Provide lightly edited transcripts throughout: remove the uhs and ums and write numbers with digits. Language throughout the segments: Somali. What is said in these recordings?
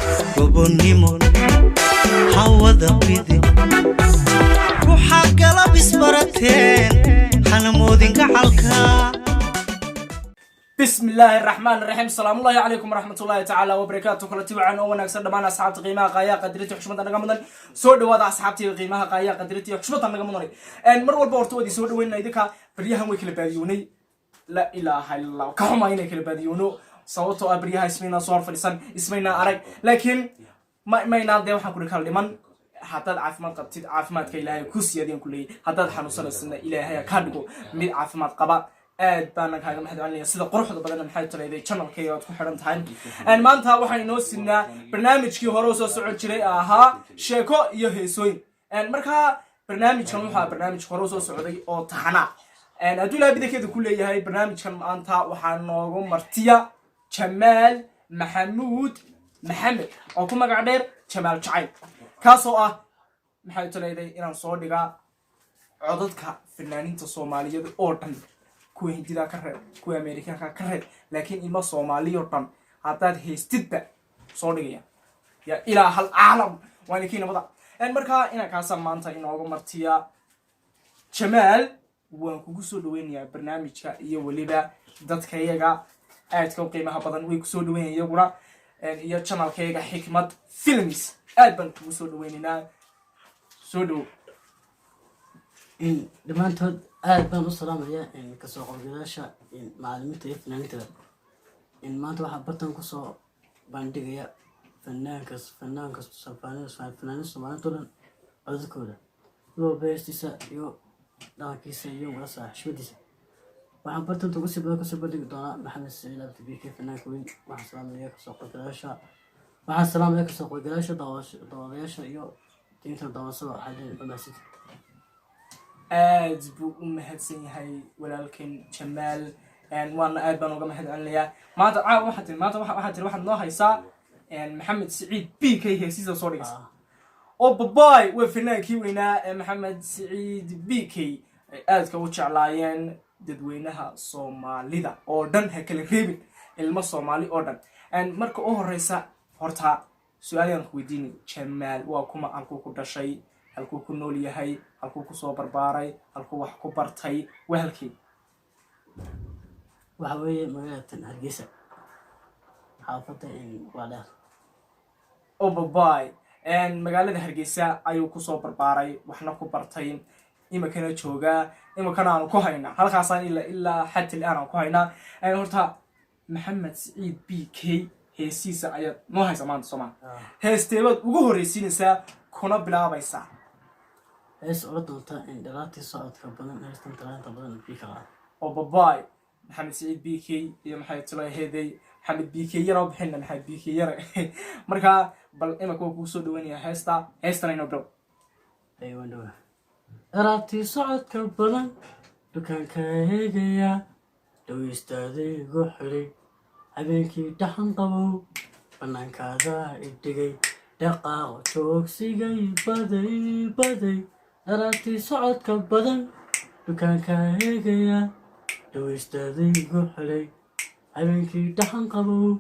Gobonnimo hawada bidi ruuxa galab isbarateen hana moodin gacalka. Bismi illaahi araxmaan iraxiim. Salaamullahi calaykum waraxmatullahi tacaala wabarakaatu. Kala tiwacan oo wanaagsan dhammaan asxaabta qiimaha, qaayaha, qadirinta, xushmada naga mudan. Soo dhawaada asxaabtayda qiimaha, qaayaha, qadirinta iyo xushmada naga mudanay. Mar walba horta waad soo dhaweynaa idinka. Baryahan way kala baadiyoonay. Laa ilaaha illa Allah. Ka xumaa inay kala baadiyoono, sababtoo ah baryaha ismaynaa soo hor fadhiisan, ismaynaa arag, laakiin ma maynaa dee. Waxaan kuri kala dhiman. Haddaad caafimaad qabtid, caafimaadka Ilaahay ku siyaadiyaan ku leeyahy. Haddaad xanuunsanaysana, Ilaahay kaa dhigo mid caafimaad qaba. Aad baana kaaga mahad celinaya sida quruxda badanna maxay talayday channelkayga aad ku xidhan tahay. Maanta waxaan inoo sinaa barnaamijkii hore usoo socon jiray ahaa sheeko iyo heesooyin. Markaa barnaamijkan wuxuu barnaamij hore usoo socday oo taxana hadduu Ilahay bidankeeda ku leeyahay. Barnaamijkan maanta waxaa noogu martiya Jamaal Maxamuud Maxamed oo ku magac dheer Jamaal Jacayl, kaasoo ah maxay talayday inaan soo dhigaa codadka fanaaniinta Soomaaliyeed oo dhan. Kuwa Hindida ka reeb, kuwa Amerikaanka ka reeb, laakiin ilmo Soomaaliyo dhan haddaad haystidba soo dhigaya ya ilaa hal caalam waa ninkii nabada. Markaa inankaasa maanta inooga martiya. Jamaal, waan kugu soo dhaweynayaa barnaamijka iyo weliba dadka iyaga aadka u qiimaha badan way kusoo dhaweynaya iyaguna iyo channelkayaga Xikmad Films. Aad baan kugu soo dhaweynaynaa, soo dhowo. Dhammaantood aad baan u salaamaya kasoo qaybgalayaasha, macalimiinta iyo fanaaniintada. Maanta waxaa bartan kusoo bandhigaya fanaankas fanaankas fanaaniin Soomaalida o dhan codadkooda, mid walba heestiisa iyo dhaqankiisa iyo wasa xushmadiisa. Waxaan bartanta ugu sii badan kusoo bandhigi doonaa Maxamed Saciid Abdi BK, fanaanka weyn. Waxaan salaamaya kasoo qaybgalayaasha, waxaan salaamaya kasoo qaybgalayaasha, daawadayaasha iyo diinta daawasada. Waxaa leeyahay mahadsantihiin. Aad buu u mahadsan yahay walaalkan Jamaal, waana aad baan uga mahad celinayaa. Maanta caawa waxaa tiri, maanta waxaa tiri waxaad noo haysaa Maxamed Siciid BK heesiisa soo dhigaysa. Oo baboy, waa fanaankii weynaa ee Maxamed Siciid BK ay aadka u jeclaayeen dadweynaha Soomaalida oo dhan, ha kala reebin, ilmo Soomaali oo dhan. Marka u horeysa horta su-aalayaan ku weydiinay: Jamaal waa kuma? Halkuu ku dhashay? Halkuu ku nool yahay? Halkuu kusoo barbaaray? Halkuu wax ku bartay? Waa halkii? Waxa weeye magaalatan Hargeysa, xaafadda waa dheer. Oh baby, magaalada Hargeysa ayuu kusoo barbaaray, waxna ku bartay, imikana joogaa, imikana aanu ku haynaa halkaasaan ilaa xatil aan ku haynaa. Horta Maxamed Siciid BK heesiisa ayaad noo haysaa maanta, sooma? Heesteebaad ugu horreysiinaysaa kuna bilaabaysaa? Hees ola doonta dhalaatii socodka badan, heestan talaanta badan BK qaada. Oo baby, Maxamed Siciid BK iyo maxay tilo heeday Maxamed BK yaroo bixina, Maxamed BK yare. Markaa bal imika waa kugu soo dhaweynaya heesta, heestana inoo bilow. Aywan dhawa. Dhalaatii socodka badan, dukaanka eegaya, dhaweystaadaygu xidhay, habeenkii dhaxan qabow, bannaankaada idhigay, dhaqaaq joogsigay baday baday. Dhalaatii socodka badan, dukaanka eegaya, dhaweystaadaygu xidhay, habeenkii dhaxan qabow,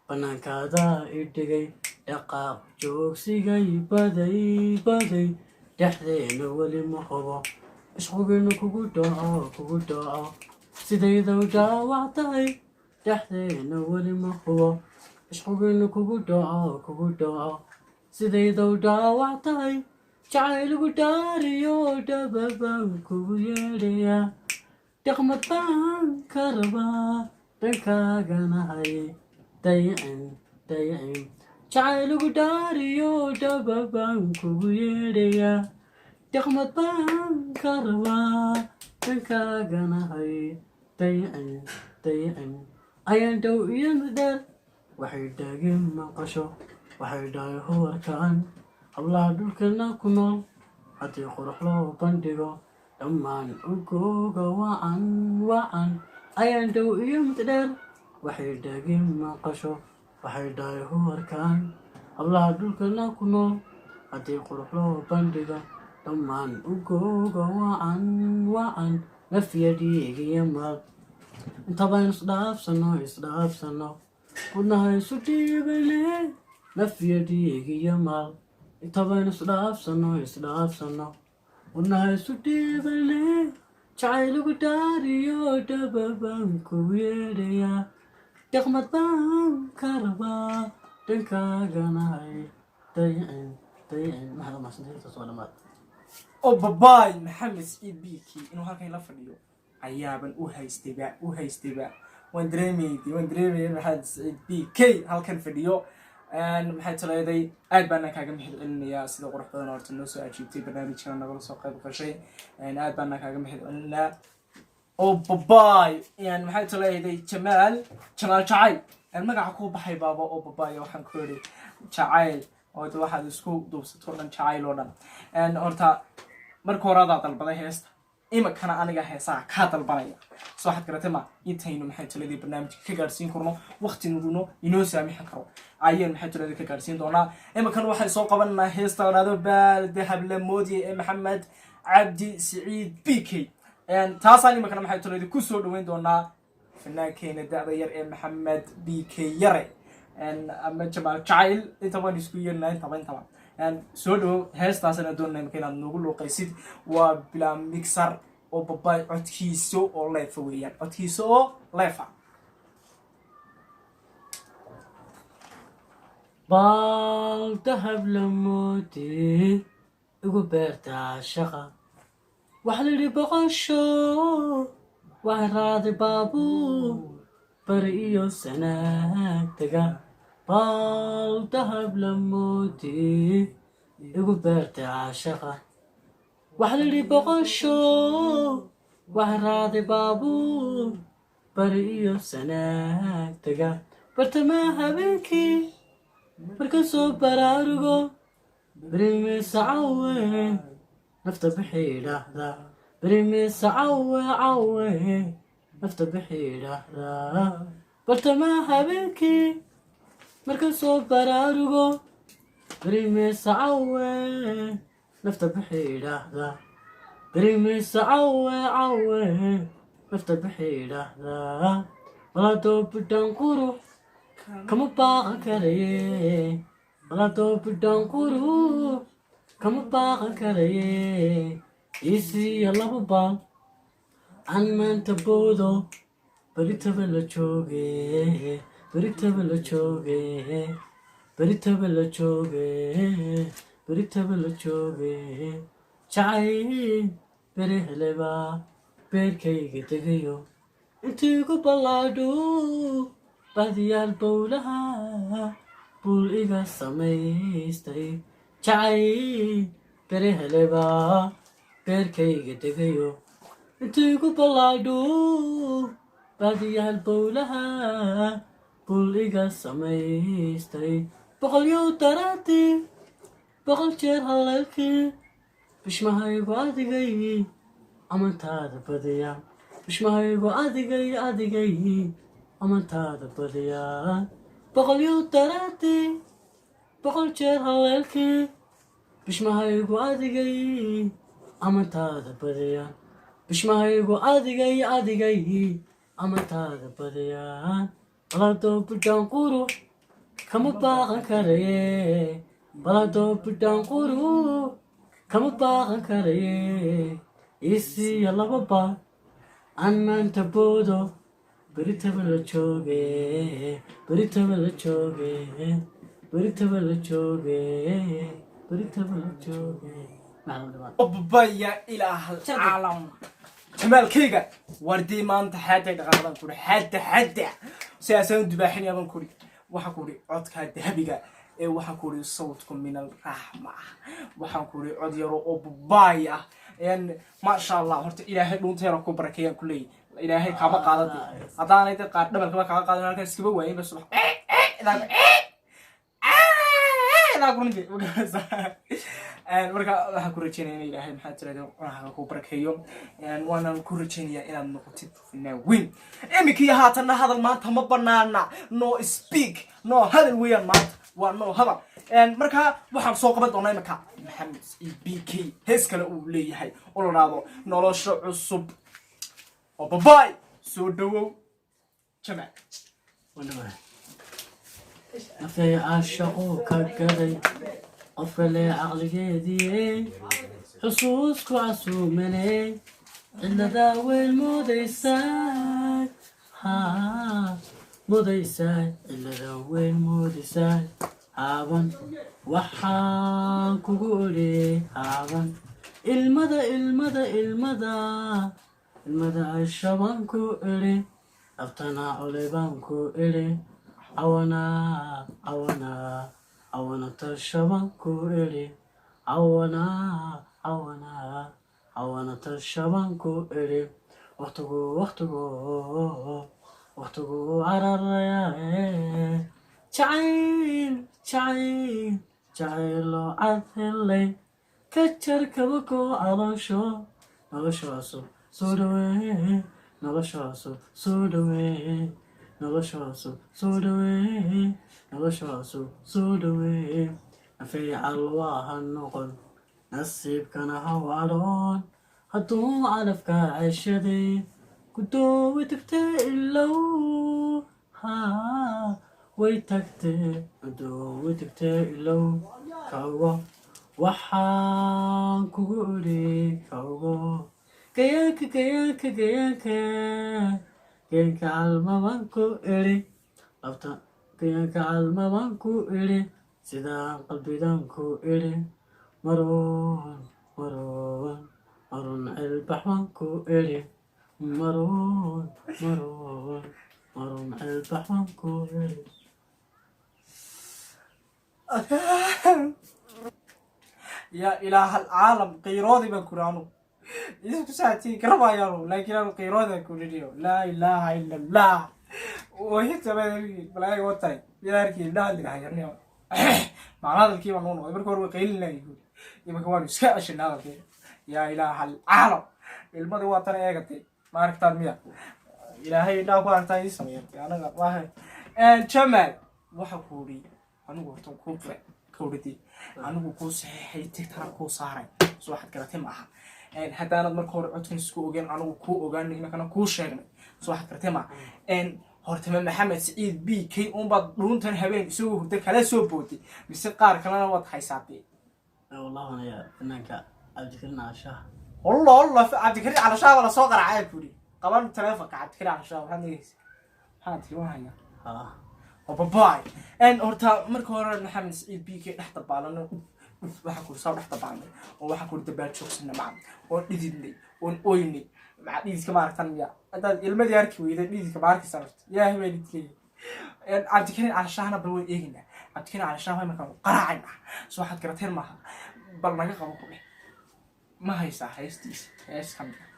bannaankaada idhigay, dhaqaaq joogsigay baday baday. Dhexdeena weli ma hubo ishqiginu kugu dhaco, kugu dhaco, sidaydow dhaawac tahay. Dhexdeena weli ma hubo ishqiginu kugu dhaco, kugu dhaco, sidaydow dhaawac tahay. Jacayligu dhaariyo dhababaan kugu yeedhayaa, dhaqmad baan ka rabaa, dhankaagana hay dayacin dayacin. Jacayligu dhaariyo dhababaan kugu yeedhayaa, dhaqmad baan ka rabaa, dhankaagana hay dayacin dayacin. Ayaan dhow iyo dheer waxay dhaagin maqasho, waxay dhahay huwarkaan hablaha dhulkana ku nool, haddii qurux loo bandhigo dhammaan ugooga wacan wacan. Ayaan dhow iyo mid dheer waxay dhaagin maqasho, waxay dhahay huwarkaan hablaha dhulkana ku nool, haddii qurux loo bandhigo dhammaan ugooga wacan wacan. Nafya dhiigiyo maal intabaynu isdhaafsano, isdhaafsano, wadnaha isu dhiibane. Naf iyo dhiig iyo maal intabaynu isdhaafsano, isdhaafsano, wadnaha isu dhiibane, jacaylugu dhaariyo, dhababaan ku yeedhayaa, dhaqmad baan ka rabaa, dhankaagana hay dayicin, dayicin. Maxaad u mahadsantahay? Intaas waa dhammaad. Oo babaay, Maxamed Siciid BK inuu halkan la fadhiyo ayaaban u haystayba, u haystayba. Waan dareemayay, waan dareemayay in Maxamed Siciid BK halkan fadhiyo. Maxay taleeday, aad baana kaaga mahad celinayaa sida qurux badan horta noo soo ajiibtay, barnaamijkana nagala soo qayb gashay. Aad baana kaaga mahad celinayaa. Oo babaay, yani maxay taleeday, Jamaal, Jamaal Jacayl magaca ku baxay baaba. Oo babaay, waxaan ku idhi jacayl oo de waxaad isku duubsato dhan jacayl oo dhan. Horta marka hore adaa dalbaday heesta, imikana aniga heesaha kaa dalbanaya. So waxaad garatay ma intaynu maxay taladii barnaamijka ka gaadhsiin karno, waqti naguna inoo saamixi karo ayaan maxay taladii ka gaadhsiin doonaa. Imikan waxay soo qabananaa heesta la dhahdo Baal Dahab La Moodiye ee Maxamed Cabdi Siciid BK. Taasaan imikana maxay taladii ku soo dhaweyn doonaa fanaankeena da-da yar ee Maxamed BK Yare ama Jamaal Jacayl, inta waan isku yeernaa, intaba. Soo dhawow. Heestaasana doonana imika inaad noogu luuqaysid. Waa bilaa mixer oo babaay, codkiisa oo leefa weeyaan, codkiisa oo leefa. Baal dahab la moodi igu beertaa shaqa, waxa la yidhi boqosho, waxay raacday baabuur bari iyo Sanaag taga. Baal dahab la moodi igu beertay caashaqa, waxa la yidhi boqosho, waxay raacday baabuur bari iyo Sanaag taga. Bartamaha habeenkii marka soo baraarugo, berimise cawe nafta bixi idhaahdaa, berimise cawe, cawe nafta bixi idhaahdaa. Bartamaha habeenkii marka soo baraarugo, berimise cawe nafta bixi idhaahdaa, berimise cawe, cawe nafta bixi idhaahdaa. Waladoo bidhaan qurux kama baaqan karaye, waladoo bidhaan qurux kama baaqan karaye, isiiya laba baal aan maanta boodo, beritaba la jooge, beritaba la jooge, beritaba la jooge, beritaba la jooge. Jacayl beri heleba beerkayga degayo, intii ku ballaadho badiyaal bowlaha buul iga samaystay. Jacayl beri heleba beerkayga degayo, intii ku ballaadho badiyaal bowlaha buul iga samaystay. Boqolyow daraadii, 100 jeer haleelkii, bishmahaygu adigay amantaada badiya, bishmahaygu adigay, adigay amantaada badiya. Boqolyow daraadii, 100 jeer haleelkii, bishmahaygu adigay amantaada badiya, bishmahaygu adigay, adigay amantaada badiya. Baladoo bidhaan qurux kama baaqan karaye, baladoo bidhaan qurux kama baaqan karaye, isiiya laba baal aan maanta boodo, beritaba la jooge, beritaba la jooge, beritaba la jooge, beritaba la jooge. Baya ilaah caalam, jamaalkayga wardii maanta xaada dhaqaaqdan kuri, xadda xadda sidaasaan u dubaaxinaya baan kuri. Waxaan kuri codkaa dahabiga ee, waxaan kuri sawdku min alraxma, waxaan kuri cod yaro oo babaay ah. Maasha Allah, horta Ilaahay dhuunteera ku barakeeyaan kuleeyahy. Ilaahay kaama qaadade, haddaanay dad qaar dhabalkaba kaaga qaadan halkan iskaba waayin ba subax idaa kurinti. Marka waxaan ku rajeynaya in Ilaahay maxaa tirahda cunaha ku barakeeyo, waanaan ku rajeynayaa inaad noqotid fanaan weyn. Iminka iyo haatanna hadal maanta ma banaana. No speak, no hadal weeyaan maanta, waa no hadal. Marka waxaan soo qaban doonaa iminka Maxamed BK hees kale uu leeyahay oo la dhahdo Nolosha Cusub. Oo babaay, soo dhawow Jamac. Wandhawahay. Nafay caashaqu ka gaday qofka lee caqligeedii, xusuusku casuumane, cidladaa weel moodaysaa, haa, moodaysaa, cidladaa weel moodaysaa. Haaban waxaan kugu odhi, haaban ilmada, ilmada, ilmada, ilmada cashabaan ku idhi, abtanaa culay baan ku idhi, cawanaa, cawanaa, cawana tashabaan ku idhi, cawanaa, cawanaa, cawana tashabaan ku idhi. Waqtigu, waqtigu, waqtigu cararaya, jacayl, jacayl, jacayloo cad helay, ka jar kabako caloosho, nolosha cusub soo dhawee, nolosha cusub soo dhawee, nolosha cusub soo dhawee, nolosha cusub soo dhawee. Nafaycal waa ha noqon, nasiibkana ha wadhoon, hadduu calafka ceshaday gudoowi tagtee ilow, haa, way tagtee, gudoowi tagtee ilow. Kago waxaan kugu idhi, kago gayaanka, gayaanka, gayaanka, gayaanka calmabaan ku idhi, labta gayaanka calmabaan ku idhi, sidaan qalbidan ku idhi, maroon, maroon, maroon cilbax baan ku idhi, maroon, maroon, maroon cilbax baan ku idhi. Yaa ilaaha alcaalam, qiiroodii baan kuri anu idinku saatii garabayaanu, laakiin anu qiiroodan kuriniyo. Laa ilaaha ila Allah. Oohinta balaaga watay bidaarkii indhaha hadligahayanio macna hadalkii baa noo noqday. Marka hore way qaylinayay guri, imanka waanu iska ceshinay hadalkii. Yaa ilaaha alcaalam, ilmadii waa tan eegatay, ma aragtaan miya? Ilaahay indhaha ku aragtaa ii sameeyatay anaga maaha. Jamaal, waxa ku uri anigu horta kuu qiray kawdhadii, anigu kuu saxiixay, tigtana kuu saaray, soo waxaad garatay ma aha. Haddaanad marka hore codkan isku ogeen, anigu kuu ogaanay, iminkana kuu sheegnay, soo waxaad garatay ma aha. Hortama Maxamed Siciid BK unbaad dhuuntan habeen isagoo hurdo kala soo booday, mise qaar kalena waad haysaatee? Wallahu anaya fanaanka Cabdikariin Caashaah. Wallah, wallah, Cabdikariin Calashaah baa lasoo qaracay kuri. Qaban telefonka Cabdikariin Calashaah. Maxaad nigaysa? Maxaad tiri? Waan hayaa. Haa. Babaay. Horta marka hore Maxamed Siciid BK dhex dabaalanay, waxa kuri saa dhex dabaalnay oo waxa kuri dabaal joogsanay maca oon dhididnay oon oynay maca dhididka. Ma aragtan miya? Haddaad ilmadii arki weyday, dhididka ma arkaysaa horta? Ilaahay baa idinkeeya. Cabdikariin Calashaahna bal waan eegaynaa. Cabdikariin Calashaah waa markaan qaraacayna, soo waxaad garateen maaha. Bal naga qabo ku dheh, ma haysaa heestiisa hees ka mid ah?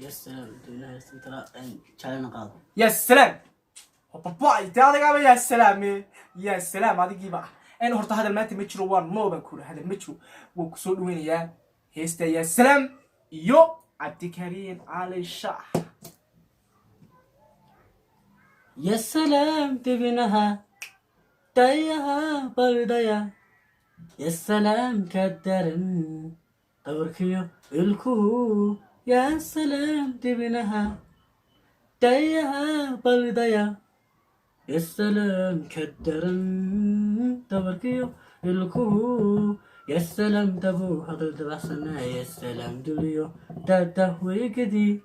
Ya salaam duunaha intala jacayna qaado. Ya salaam, babaay, dee adagaaba. Ya salaame, ya salaam, adigiiba ah. Horta hadal maanta ma jiro, waan noobaan kuri, hadal ma jiro. Waan kusoo dhaweynayaa heesta Ya Salaam iyo Cabdikariin Cali Shaah. Ya salaam dibinaha dayaha baldaya, ya salaam ka daran dabarkiyo ilkuhu, ya salaam dibinaha dayaha baldaya, ya salaam ka daran dabarkiyo ilkuhu, ya salaam dabuu hadal dabacsana, ya salaam duliyo dadah weygadi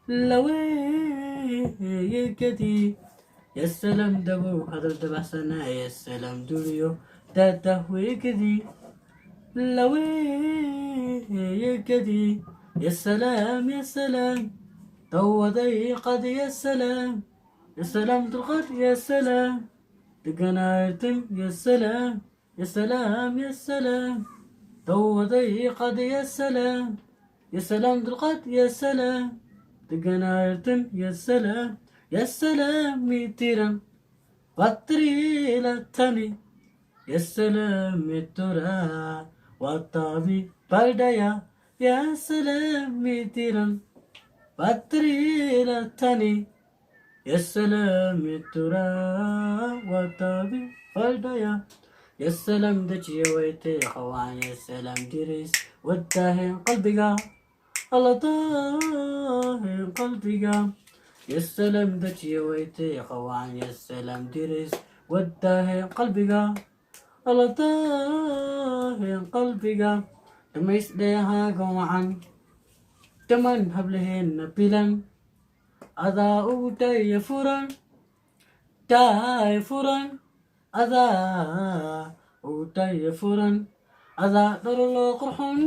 laweeyegadi, ya salaam dabuu hadal dabacsana, ya salaam duliyo dadah weygadi laweeyegadi, ya salaam, ya salaam dawaday qad, ya salaam, ya salaam dulqad, ya salaam deganaaytay, ya salaam, ya salaam, ya salaam dawaday qad, ya salaam, ya salaam dulqad, ya salaam deganaaytay, ya salaam, ya salaam mitiran batriilatani, ya salaam mitura watabi baldaya, ya salaam mitiran batriilatani, ya salaam mitura watabi baldaya, ya salaam dejiya waytay qawaan, ya salaam diris wadaahin qalbiga, alla daahin qalbiga, ya salaam dejiya waytay qawaan, ya salaam diris. Wadaahe qalbiga, aladaahe qalbiga, dhamaysdheehaaga wacan, dhamaan hablaheenna bilan, adaa ugu dhaya furan, dhaay furan, adaa ugu dhaya furan, adaa dharaloo qurxon,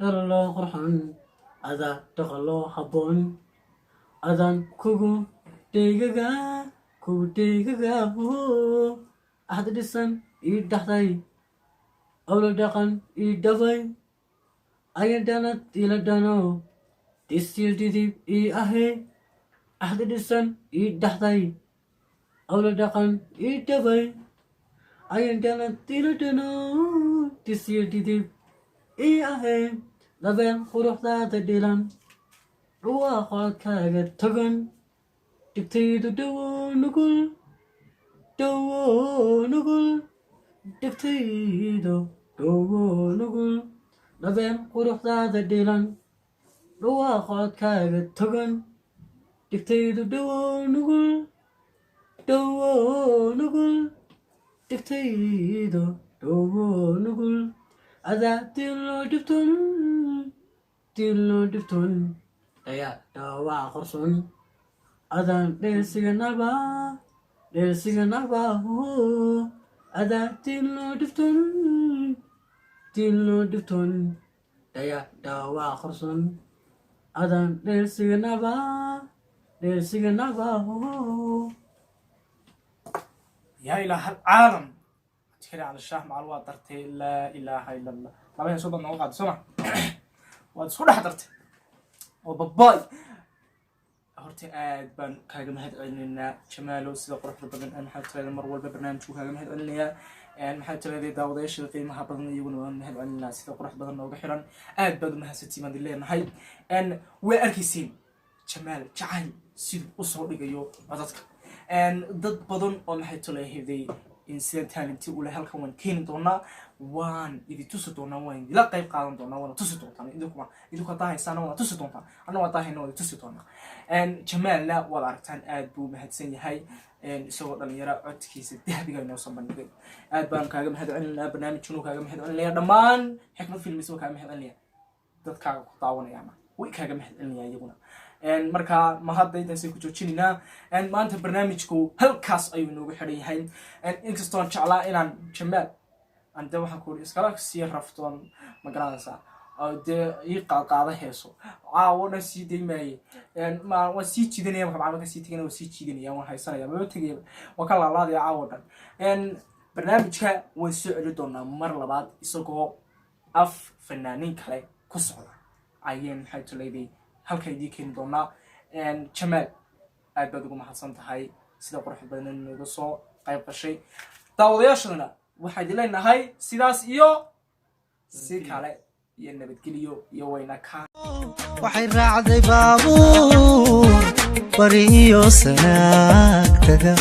dharaloo qurxon, adaa dhaqaloo habboon, adaan kugu dheegaga, kugu dheegaga. Axad dhisan ii dhaxday, awla dhaqan ii dhabay, aya dhanad ila dhano, dhisyo dhidib ii ahe. Axdi dhisan ii dhaxday, awla dhaqan ii dhabay, aya dhanad ila dhano, dhisyo dhidib ii ahe. Dabeel quruxdaada dhilan, dhawaaq codkaaga togan, dhegtaydu dhawo nugul, dhawo nugul, dhegtaydu dhawo nugul. Dhabeen quruxdaada dhilan, dhawaaq codkaaga togan, dhegtaydu dhawo nugul, dhawo nugul, dhegtaydu dhawo nugul. Adaa diloo dhibton, diloo dhibton, dhaya dhaawac qarson, adaan dheesiga naba, dheesiga naba. Adaa diloo dhibton, diloo dhibton, dhaya dhaawac qarson, adaan dheesiga naba, dheesiga naba. Yaa ilaaha alcaalam, Cabdikariin Cali Shaah macal waa dartay. Laa ilaaha ila Allah. Laba heesood baad nooga qaaday, soo ma? Waad isku dhex dartay oo babaay. Horta aad baan kaaga mahad celinaynaa, Jamaalow, sida quruxda badan. Maxaa tirahda, mar walba barnaamijku kaaga mahad celinayaa. Maxaa tirahday, daawadayaasha qiimaha badan iyaguna waan mahad celinaa, sida qurux badan nooga xiran. Aad baad u mahadsantiin baan idin leenahay. Way arkaysiin Jamaal Jacayl siduu usoo dhigayo codadka. Dad badan oo, maxay tolahaday, in sidan talent ule halkan waan keeni doonaa, waan idin tusi doonaa, waan idinla qayb qaadan doonaa, waana tusi doontaan idinkuma. Idinku haddaa haysaana waana tusi doontaan, anna waa daahayna waan tusi doonaa. Jamaalna waad aragtaan, aad buu mahadsan yahay, isagoo dhalinyaro codkiisa dahabiga inoo soo bandhigay. Aad baan kaaga mahad celinaynaa, barnaamijkanu kaaga mahad celinaya, dhammaan Xikmad Films waa kaaga mahad celinaya, dadkaaga ku daawanayaana way kaaga mahad celinaya iyaguna. Marka mahadda intaasay ku joojinaynaa. Maanta barnaamijku halkaas ayuu inoogu xidhan yahay, inkastoon jeclaa inaan Jamaal aan de waxaan ku iskala sii raftoon, ma garanaysaa, oo dee ii qaadqaada heeso caawo dhan sii day maaye. Waan sii jiidanaya marka macalin ka sii tegana, waan sii jiidanaya, waan haysanaya, maba tegaya, waan ka laalaadaya caawo dhan. Barnaamijka waan soo celi doonaa mar labaad, isagoo af fanaaniin kale ku socda ayeen, maxay tulayday, halka idiin keeni doonaa. Jamaal, aad baad ugu mahadsan tahay sida quruxda badan nooga soo qayb gashay. Daawadayaashadana waxaa idin leenahay sidaas iyo si kale iyo nabadgelyo iyo wayna ka Waxay raacday baabuur bari iyo sanaag taga.